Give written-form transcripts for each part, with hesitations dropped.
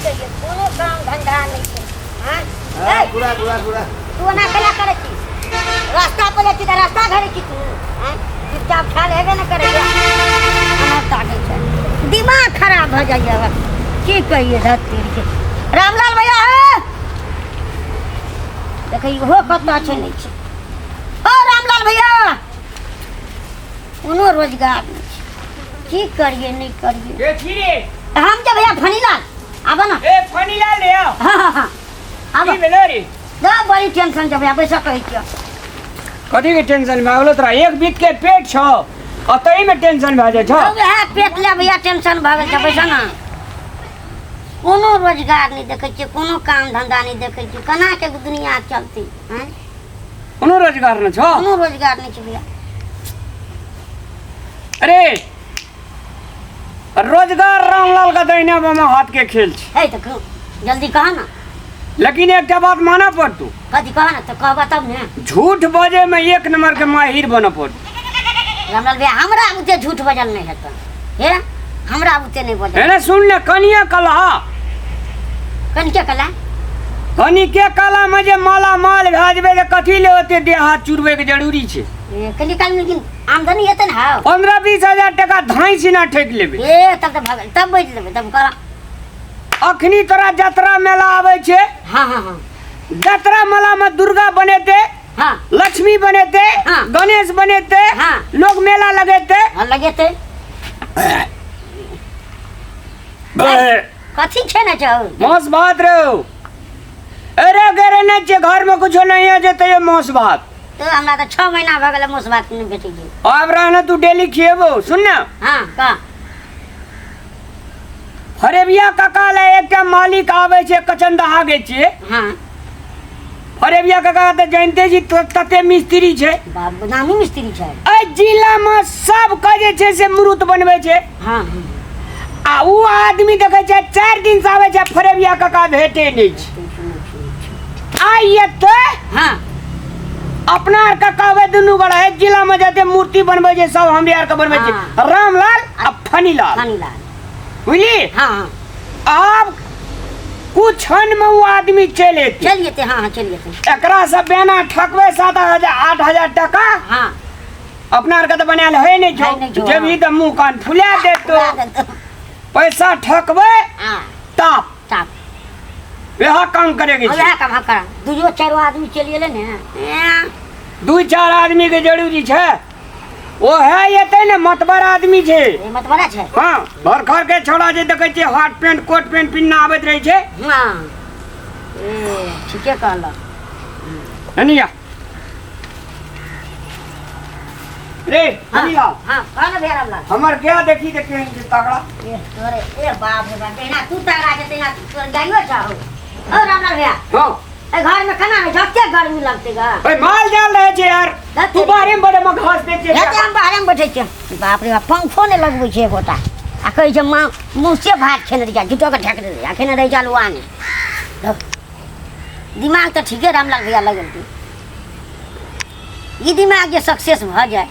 करियै, कोनो काम धंधा नहि छै। हाँ? हाँ, ए, पूरा पूरा पूरा। तू ओना केना करै छी? रास्ता पर जाइ छी तऽ रास्ता घेरै छी तू। हाँ? चुपचाप खायल हेबे ने करै छै। एना ताकै छै। दिमाग खराब भऽ जाइए आब। की कहियै धत तेरी के। रामलाल भैया हे! देखै ओहो कतऽ छै नहि छै। ओ रामलाल भैया! कोनो रोजगार नहि छै। की करियै नहि करियै। के छी रे? हम जे भैया फनीलाल आबऽ ना। ए फनीलाल रे आओ। हाँ हाँ हाँ आबऽ। की भेलो रे? दा बड़ी टेंशन छै भैया, बैसऽ कहै छियौ। कथी के टेंशन भए गेलो तोरा? एक बीत के पेट छौ आ तही में टेंशन भए जाइ छौ। तो वएह पेट ले भैया टेंशन भए गेल छै, बैसऽ ना। कोनो रोजगार नहि देखै छियै, कोनो काम धंधा नहि देखै छियै, केना के दुनिया चलतै? आँय? कोनो रोजगार नहि छौ? कोनो रोजगार नहि छै भैया। अरे रोजगार रामलाल का दैने बामा हाथ के खेल छै। है तऽ कहू, जल्दी कह ना। लेकिन एकटा बात मानऽ पड़तौ। कथी? कह ना तऽ कहबा तब ने। झूठ बजे में एक नंबर के माहिर बनऽ पड़तौ। रामलाल भैया, हमरा बुते झूठ बजल नहि हेतै। हे, हमरा बुते नहि बजल। एने सुन ने, कनिया कलहा। कनिके कला? कनिके कला में जे माला माल भए जेबै तऽ कथी ले ओते देह हाथ चुरबै के जरूरी छै? ए, कनि काल लेकिन आमदनी हेतै ने? हौ, 15-20 हजार टका धाँइ सिना ठकि लेबै। ए, तब तऽ भऽ गेल, तब बैठ लेबै, तब कर। अखनी तोरा जतरा मेला आबै छै। हाँ हाँ हाँ जतरा मेला में दुर्गा बनेतै, लक्ष्मी बनेतै, गणेश बनेतै, लोग मेला लगेतै। हाँ, लगेतै। कथी खेने छौ? मांस भात रे। अरे गेरे नहि छै, घर में कुछो नहीं है जे तैयो मांस भात। तो हमरा तऽ 6 महीना भऽ गेलै मांस भात नहि भेटै छै। आब रहना तू डेली खिएबो, सुन ने। हाँ, कह। फरेबिया काका ले एकटा मालिक आबै छै, कचंदहा गे छियै। फरेबिया काका तऽ जानते छी तते मिस्त्री छै। बाप, नामी मिस्त्री छै। एहि जिला में सब के जे छै से मूर्त बनबै छै। हाँ हाँ आ उ आदमी देखै छै 4 दिन से आबै छै, फरेबिया काका भेटे नहि छै। आइ एतै। अपना आर के कहबै दुनू गोरा, एहि जिला में जते मूर्ति बनबै छै सब हमरे आर के बनबै छै, रामलाल आ फनीलाल। फनीलाल। बुझली? हाँ हाँ आब कुछ क्षण में वो आदमी चलि एतै। चलि जेतै, हाँ हाँ चलि जेतै। एकरा से बेना ठकबै 7 हजार 8 हजार टका। अपना आरके तऽ बनायल है नहि है नहि छौ। छौ, जेबही हाँ। तऽ मुँह कान फुला देतो। फुला देतौ। पैसा ठकबै, ताप ताप। वएह काम करेके छै। वएह काम, हाँ, करा। दुइयो चारो आदमी चलि गेलै ने, एँ, दू चार आदमी के जरूरी छै। ओ है एतै ने, मतबर आदमी छै। ए, मतबरा छै। हाँ, घर घर के छोड़ा जे देखै छियै हाफ पैंट कोट पैंट पिन्ना आबैत रहै छै। हाँ, ए, ठीके कहलक। एनिया रे। हाँ। अनिया। हाँ, कह ना भैया रामलाल। हमर गया देखी तऽ केहन छै तगड़ा। ए तोरे, ए बाप रे बाप, जहिना तू तगड़ा छै तहिना तोर गाइयो छौ। ओ रामलाल भैया। हाँ। ए घर में खाना नहीं झटके गर्मी लगते गा। ओए माल जाल रहे छै यार। धत। तू बाहरे में बड़े में घास दे छै। हेते हम बाहरे में बैठे छियै। बाप रे बाप, पंखो नहि लगबै छै एकोटा। आ कहै छै माँ मुँहसे भात खेने रहिया, झूठो के ठेक देलै आ खेने रहि जाल ने। दिमाग तऽ ठीके रामलाल भैया लगेलकै। ई दिमाग जे सक्सेस भऽ जाय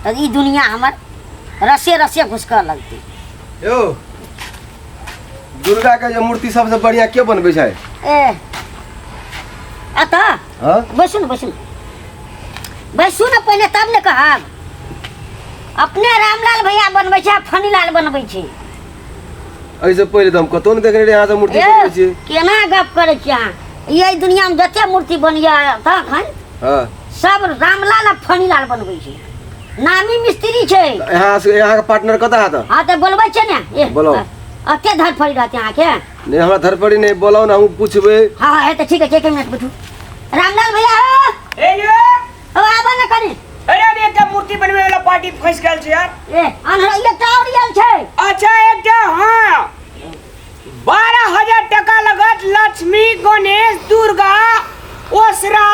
तऽ ई दुनिया हमर रसे रसे घुसकऽ लगतै। यौ, दुर्गा के जे मूर्ति सबसे बढ़िया के बनबै छै? ए, अतः हाँ। बैसू ने, बैसू ने, बैसू ने पहिने तब ने कहब। अपने रामलाल भैया बनबै छै आ फनीलाल बनबै छै। एहिसँ पहिले तऽ हम कतहु नहि देखने रहियै अहाँ सब मूर्ति ए, बनबै छी। केना गप करै छी अहाँ? ई दुनियामे जते मूर्ति बनैया तखन सब रामलाल आ फनीलाल बनबै छै, नामी मिस्त्री छै। यहाँ से यहाँ के पार्टनर कतऽ है तऽ? हाँ, तऽ बोलबै छै ने। ए, बोलाउ। अते धर पड़ी रहते अहाँके। नहि, हमरा धरपड़ी नहि, बोलाउ ने, हम पूछबै। हाँ हाँ हेतै, ठीक है, एक मिनट बैठू। रामलाल भैया हो! ए यो। ओ, आबऽ ने कनि। अरे, अभी एकटा मूर्ति बनबै वाला पार्टी फंसि गेल छै यार। ए, अनहर एकटा आओर आयल छै। अच्छा, एकटा, हाँ, 12,000 टका लगत। लक्ष्मी, गणेश, दुर्गा, ओसरा,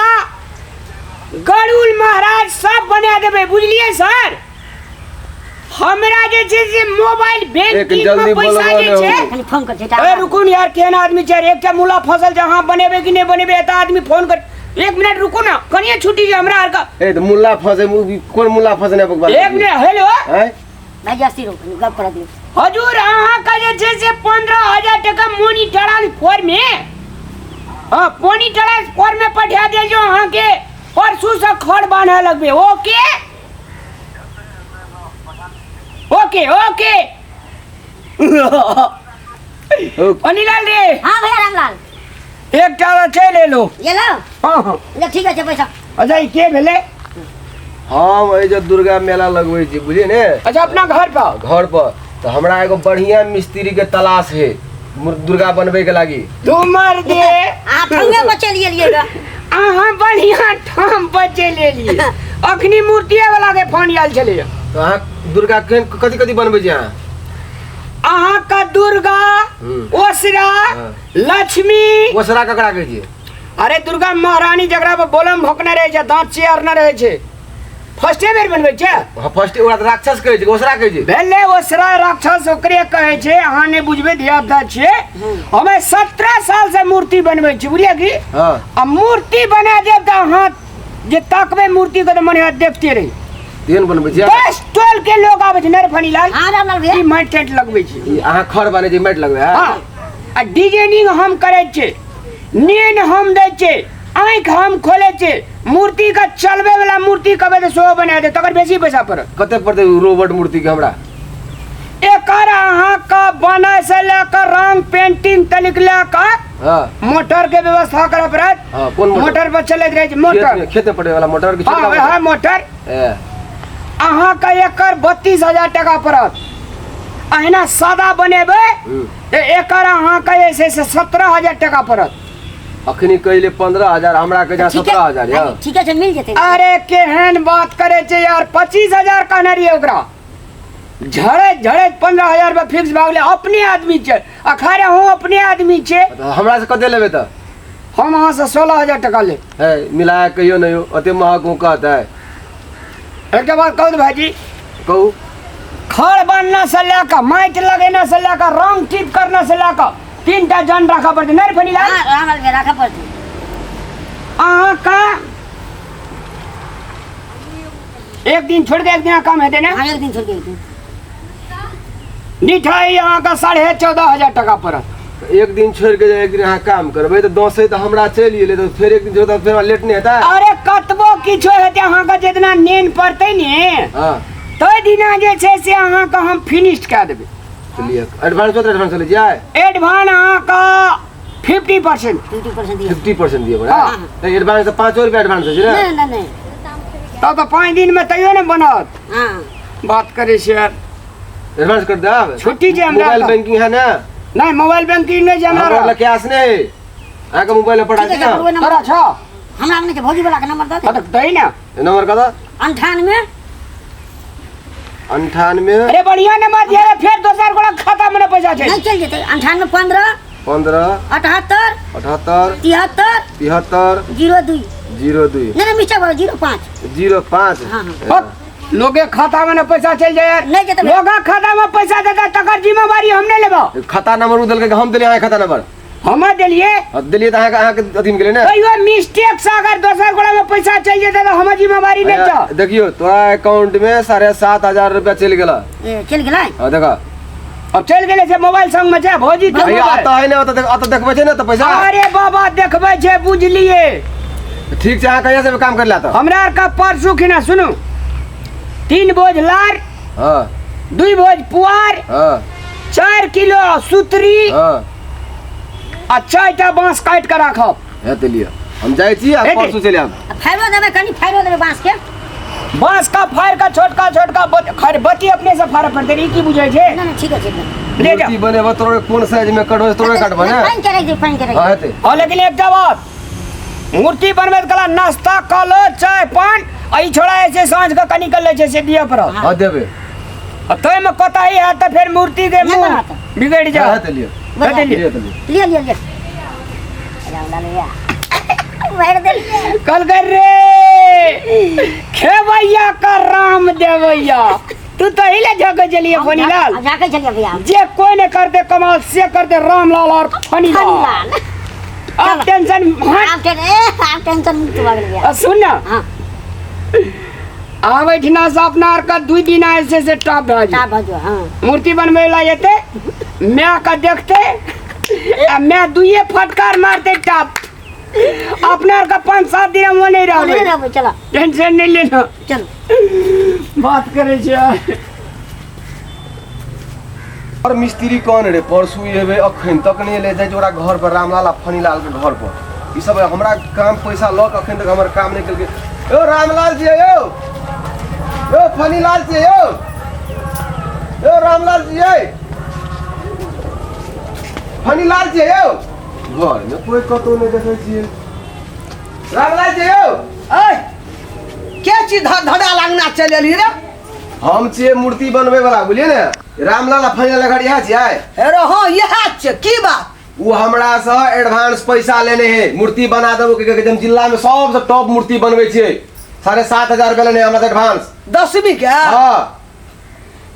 गरुड़ महाराज सब बना देबै, बुझलियै सर? हमरा जे छै से मोबाइल बैंकिंग जल्दी में पैसा बोलबो जे ने छै। हो। कनि फोन कर छै। ए, रुकू ने यार, केहन आदमी छै यार, एकटा मुला फसल छै। अहाँ बनेबै कि नहि बनेबै? एतऽ आदमी फोन कर। एक मिनट रुकू ने, कनिए छुट्टी छै हमरा आर का। ए तऽ मुल्ला फसे, कोन मुल्ला फसने पर बात? एक मिनट, हेलो। आँय? भाई, जास्ती रहो, कनि गप कर दियौ। हजूर, अहाँ का जे छै से पंद्रह पोनी टड़ाल फोर में। हाँ पोनी टड़ाल फोर में पठा दे जो अहाँ के परसू से खड़ बांधे लगबे। Okay okay okay. अनिलाल रे। हाँ भैया रामलाल। एकटा चलि एलो। एलो? हाँ हाँ। ले ठीक है पैसा। अच्छा ई के भेलै? हम एहि जे दुर्गा मेला लगबै छी बुझलियै ने। अच्छा अपना घर पर? घर पर। तो हमरा एगो बढ़िया मिस्त्री के तलाश है दुर्गा बनबै के लागी। तुमर दे आ ठंगे पर चलि गेलियै ग। अहाँ बढ़िया ठाम पर चलि एलियै। अखनी मूर्तिए वाला के फोन आयल छलै। तो अहाँ दुर्गा केहन कथी कथी बनबै छी अहाँ? अहाँ का दुर्गा ओसरा लक्ष्मी। ओसरा ककरा कहै छियै? अरे दुर्गा महारानी जकरा पर बोलम भोकने रहै छै, दाँत चियारने रहै छै। फर्स्टे बेर बनबै छै? हाँ फर्स्ट ओकरा तऽ राक्षस कहै छै, ओसरा कहै छै। भेलै ओसरा राक्षस ओकरे कहै छै। अहाँ नहि बुझबै, धिया पुता छियै। हमे 17 साल से मूर्ति बनबै छी, बुझलियै की? हाँ। आ मूर्ति बना देब तऽ अहाँ जे तकबै मूर्ति के तऽ मन हैत देखते रही। तेहन बनबै छियै? 10 टोल के लोग आबै छै। नहि फनीलाल? हाँ रामलाल भैया। ई माटि टाटि लगबै छी। ई अहाँ खर बनै छै, माटि लगबै है? हाँ। आ डिजाइनिंग हम करै छियै, नेन हम दै छियै, आँखि हम खोलै छियै। मूर्ति के चलबै वाला मूर्ति कहबै तऽ सेहो बना देब, तकर बेसी पैसा पड़त। कते पड़तै रोबोट मूर्ति के हमरा? एकर अहाँके बनै से लए कऽ रंग पेंटिंग तनिक लए कऽ हाँ। मोटर के व्यवस्था करऽ पड़त। हाँ, कोन मोटर? मोटर पर चलैत रहै छै मोटर। खेत में पड़े वाला मोटर की हाँ, छोटका हाँ, मोटर? ए। अहाँके एकर 32,000 टका पड़त। अहिना सादा बनेबै तऽ एकर अहाँके जे छै से 17,000 टका पड़त। अखनी कहले 15,000, हमरा कहै छै 17,000 यौ। ठीक छै, मिल जेतै। अरे केहन बात करै छै यार, 25,000 कहने रहियै ओकरा। झड़ैत झड़ैत 15,000 रुपया फिक्स भए गेलै। अपने आदमी छै, आ खैर अहूँ अपने आदमी छै। तऽ हमरा से कते लेबै तऽ? हम अहाँ से 16,000 टका लेब। है मिलाया कहियो नहीं हो, ओते महग हो कहत है। एकटा बात कहू तऽ भाईजी? कहू। खड़ बान्हना से लए कऽ माटि लगेना से लए कऽ रंग टीप करना से लए कऽ 3टा जन राखऽ पड़तै। नहि रे फनीलाल? हाँ, रामलाल भैया, राखऽ पड़तै। अहाँके एक दिन छोड़ के एक दिन काम हेतै ने? हाँ, एक दिन छोड़ के एक दिन। मिठाई अहाँके 14,500 टका पड़त। एक दिन छोड़ के एक दिन अहाँ काम करबै तऽ दसै तऽ हमरा चलि एलै, तऽ फेर एक दिन छोड़ तऽ फेर लेट नहि हेतै? अरे कतबो किछो हेतै, अहाँके जितना नेन पड़तै ने हाँ। ताहि दिना जे छै से अहाँके हम फिनिश कए देबै। चलिए, एडवांस होतै, एडवांस चलै जाय? एडवांस अहाँके 50%। 50% दिअ। 50% दिअ पड़त? हाँ। तऽ एडवांस तऽ 5 रुपया एडवांस होइ छै ने? नहि, नहि, नहि। तब तऽ 5 दिन में तैयो ने बनत। हाँ। बात करै छियै यार। एडवांस कर देब? छुट्टी छै हमरा मोबाइल तऽ। बैंकिंग है ने? नहीं, मोबाइल बैंकिंग नहीं छै हमरा। हमरा लग कैश नहीं है। अहाँके मोबाइल पर पठा ठीक दी है, ना? ककरो नंबर तोरा छौ? हमरा नहि छै, भौजी वाला के नंबर दऽ दे। हाँ, तऽ दही ने। नंबर कतऽ? 98। 98। अरे बढ़िया नंबर दिया रे, फेर दोसर गोला खाता में न पैसा छै। नहीं चलि जेतै। 98 15 15 78 78 73 73 02 02। नहीं, नहीं, मिस्टर बाबू, 05। 05। हाँ, हाँ। हट, लोगे खाता में न पैसा चलि जाय यार। नहीं जेतै। लोगा खाता में पैसा देता तकर जिम्मेवारी हम नहीं लेबो। खाता नंबर उ देलकै, हम देलियै अहाँके खाता नंबर। हम देलियै? हाँ, देलियै तऽ अहाँके अथी में गेलै ने। कहियो मिस्टेक से अगर दोसर गोला में पैसा चलि जेतै तऽ हमर जिम्मेवारी नहीं छौ। देखियौ तोरा अकाउंट में 7,500 रुपया चलि गेल। ए, चलि गेलै? हाँ, देखऽ। अब चलि गेलै से मोबाइल संग में छै भौजी के भैया, मोबाइल। अतऽ है ने, अतऽ देखबै छै ने तऽ पैसा। अरे बाबा देखबै छै, बुझलियै। ठीक छै, अहाँ कहिया से काम करला तऽ? हमरा आर के परसू खिना सुनू, 3 बोझ लार, हाँ। 2 बोझ पुआर, हाँ। 4 किलो सुतरी, हाँ। आ 4टा बांस काटि कऽ राखब। हे तऽ लिअ, हम जाइ छी आ हेतै। परसू चलि आयब। आ फाड़ो देबै, कनि फाड़ो देबै बांस के। बांस का फाड़ कऽ छोटका छोटका खैर बत्ती अपने से फाड़ऽ पड़तै, ई की बुझै छै? नहि, नहि, ठीक छै, ठीक छै। ले जाओ। मूर्ति बनेबऽ तोरे कोन साइज में कटबै, तोरे कटबै ने? पानि के राखि दियौ, पानि के राखि हाँ, दियौ। हेतै। हाँ, लेकिन एकटा बात, मूर्ति बनबैत कला नाश्ता कऽ लो, चाय पान, आ ई छोड़ा जे छै साँझ कऽ कनि कऽ लै छै से दिअ पड़त। हाँ, देबै। आ ताहिमे कोताही हैत तऽ फेर मूर्ति के नहि मुँह बनत। बिगड़ि हाँ, जायत। हेतै, लिअ। हेतै, लिअ। लिअ, लिअ। लिअ, लिअ, लिअ। रामलाल भैया, भरि देलियै। कहलकै रे खेबैया का राम देवैया, तू तो हिले झके चलिए फनीलाल। हम झाँकै छलियै भैया। जे कोई नहीं करते कमाल से करते रामलाल और फनीलाल। फनीलाल। अब टेंशन हट। आब आब टेंशन मुक्त भऽ गेल भैया। आ सुन ना। हाँ। आबै ठिना से अपना आर के 2 दिन आयल से टॉप भऽ जेतै। टॉप भऽ जेतै, हाँ। मूर्ति बनबै ला जेतै, माय के देखतै, आ मैं दुइये फटकार मारते टप अपना आर का 5-7 दिन हम नहीं नहीं रहबै। रहबै, चला। टेंशन नहीं लेना। चलो। बात करे छै। और मिस्त्री कौन रे परसू एबे अखन तक नहीं एलै, जाइ ओकरा घर पर, रामलाल आ फनीलाल के घर पर। ई सब हमरा काम पैसा लऽ के अखन तक हमर काम नहीं केलकै। यौ रामलाल जी, यौ यौ फनीलाल जी, यौ यौ रामलाल जी, यै फनीलाल जी, यौ घर में कोई कतौ नहीं देखै छियै। रामलाल जी यौ। ऐ के चीज धड़ा लागना चलि एलही रे? हम छियै मूर्ति बनबै वाला, बुझलियै ने? रामलाल आ फनीलाल घर इएह छियै? हेरो हाँ इएह छियै। की बात? ओ हमरा से एडवांस पैसा लेने है, मूर्ति बना देबो के के हम जिला में सबसे टॉप मूर्ति बनबै छियै। 7500 रुपया लेने हमरा से एडवांस। 10वीं के? हाँ।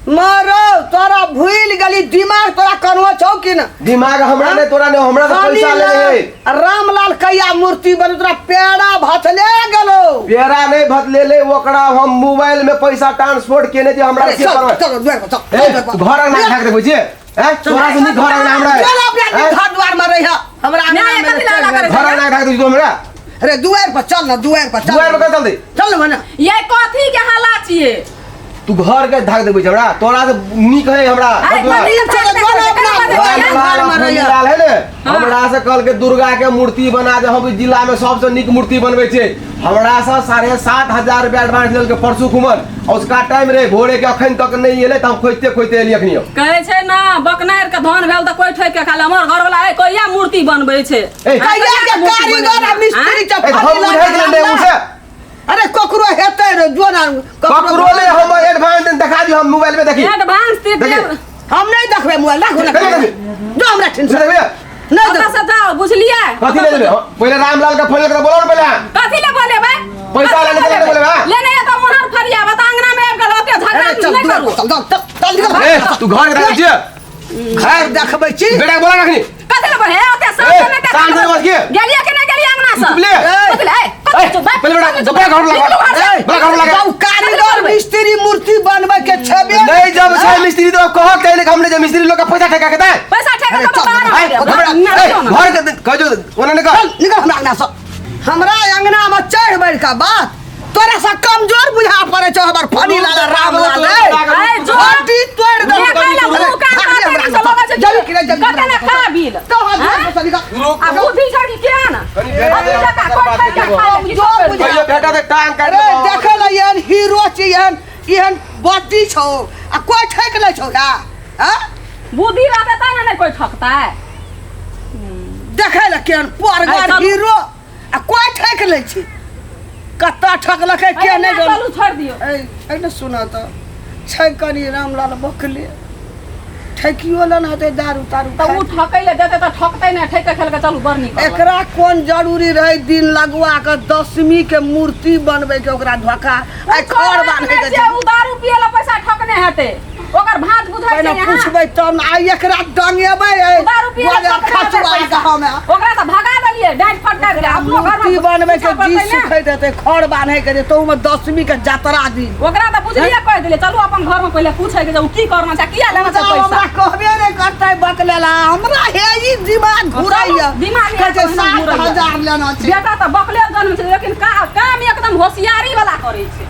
मारो तोरा भूल गेली, दिमाग तोरा कनो छौ कि न? दिमाग हमरा ने तोरा ने, हमरा से पैसा लेने है। रामलाल कहिया मूर्ति बन तोरा पेड़ा भात ले गेलो? पेड़ा नहीं भात ले ले, ओकरा हम मोबाइल में पैसा ट्रांसफर केने जे हमरा अरे से चल, करबै। चल, दुआर पर, चल, ए, चल, दुआर पर। घर अंगना ठाक देबै छियै? ए, तोरा से नीक घर अंगना हमरा है। चल, अपना ए? घर द्वार में रहिह, हमरा अंगना नहीं, में कथी ला चल। करे? घर अंगना ठाक देबै तू हमरा? अरे दुआर पर चल ना, दुआर पर चल। दुआर पर चल दे। चल ना। ये कथी के हल्ला छियै? तू घर के धाक देबै हमरा, तोरा से नीक है हमरा। अरे, घर कथी के चल, धाक चल, देबै? अपना कथी के घर धाक में देबै? रहिह। रामलाल है ने, हमरा से कल के दुर्गा के मूर्ति बना दे, हम जिला में सबसे नीक मूर्ति बनबै छियै। हमरा से 7500 रुपया एडवांस लेलकै परसू खुमन, और उसका टाइम रहे भोरे के, अखन तक नहीं एलै तऽ हम खोजते खोजते एलियै अखनी। कहै छै ने बकनारि के धन भेल तऽ कोइ ठोकि के खा ले। हमर घरवला है कहिया मूर्ति बनबै छै? ए, कहिया के कारीगर आ मिस्त्री के ए, हम बुझै गेलै ने उसे। अरे ककरो हेतै रे, जो ना ककरो ले हम एडवांस देखा दियो, हम मोबाइल में देखी। एडवांस ते देखी। हम नहीं देखबै मोबाइल, राखू ना। देखी, देखी। जो हमरा टेंशन। देखबै? नहीं ओतऽ देखबै। से जाओ, बुझलियै? कथी ले लेबै? पहिले रामलाल के फोन लगा बोलो ने पहिले। कथी ले बोलेबै? पैसा कथी लेने ले चले बोलेबै? लेने एतऽ मोहर फरियाब, तऽ अंगना में आबि गेल, ओते झगड़ा अरे चल नहि दुआर करू। पर चल, चल, चल, निकल। ए, तू घर के देखै छियै? घर देखबै छी। बेटा के बोला रखनी। कथी ले बोले? हे, ओते साँझ ए, में देखा साँझ में बस के? गेलियै कि नहि गेलियै अंगना से? चुप ले। कथी ले? ए, कथी ए, चुप बे? पहिले बेटा, कथी चुप बेटा घर लगा। निकलू घर से। ए, बेटा घर लगा। जब कारीगर मिस्त्री मूर्ति बनबै के छेबे नहीं जब छै मिस्त्री तो कह के नहीं हमने जे मिस्त्री लोग का पैसा ठेका के दे। पैसा ठेका अरे के चल, बाहर ए, आबि हमरा- जाओ। ए, ना, ना, घर के कह जो ओना नहीं कह। चल निकल हमरा अंगना से। हमरा अंगना में चढ़ बढ़ के बात तोरा से कमजोर बुझा पड़े छौ हमर फनी लाल राम लाल। ए, जो हड्डी तोड़ दे। ये कहला मुँह कान काटे के से लगै छै जल्दी किरे, जल्दी कते ने काबिल। तो हाथ हाँ? से निकल। आ बुद्धि छै कि किया ना? कनी भेटा अभी दे, जका ओकर कोइ बाद ठेका देबो। खा ले, की कमजोर सब बुझा। कहियो भेटा दे टांग काट अरे देबो। देखे ला एहन हीरो छी, एहन एहन बॉडी छौ आ कोई ठेक ले छौ का? हाँ? बुद्धि रहतै तब ने, नहि कोइ ठकतै। देखे ला केहन पोरगर अरे चलू। हीरो आ कोई ठेक ले छी। कत्ता ठकलकै के अरे नहि ना, जाने। चलू छोड़ि दियौ। ऐ ऐ ने सुना तऽ छै कनि रामलाल बकले ठकियो लेना हेतै दारू तारू तऽ ओ खाइ। ठकै लए देतै तऽ ठकतै नहि, ठकि कऽ खेलकै, चलू बड़ नीक करलक। एकरा कोन जरूरी रहै दिन लगवा के 10वीं के मूर्ति बनबै के ओकरा धोखा आइ खर बान्है के छै, ओ दारू पियै लए पैसा ठकने हेतै, ओकर भाँज बुझै छै पहिने यहाँ। पुछबै तब ने आइ एकरा डंगेबै ऐ दारू पियै लए बजार ठकने हेतै खचुआ पैसा। के हमे। ओकरा तऽ भगा देलियै डाँटि फटकारि के, अपनो घरमे मूर्ति बनबै के पूछऽ जी पड़तै ने। सुखैत हेतै, खर बान्है के जे तहूमे 10वीं के जतरा दिन। ओकरा तऽ बुझलियै कहि देलियै, चलू अपन घरमे पहिले पूछै के जे ओ की करना छै, किया लेना छै हमरा पैसा। कहबे नहि करतै बकलेला, हमरा हे ई दिमाग घुरैया। दिमाग कहै छै एहिना घुरैया। 7000 लेना छै। बेटा तऽ बकले जन्म छै, लेकिन काम एकदम होशियारी वाला करै छै।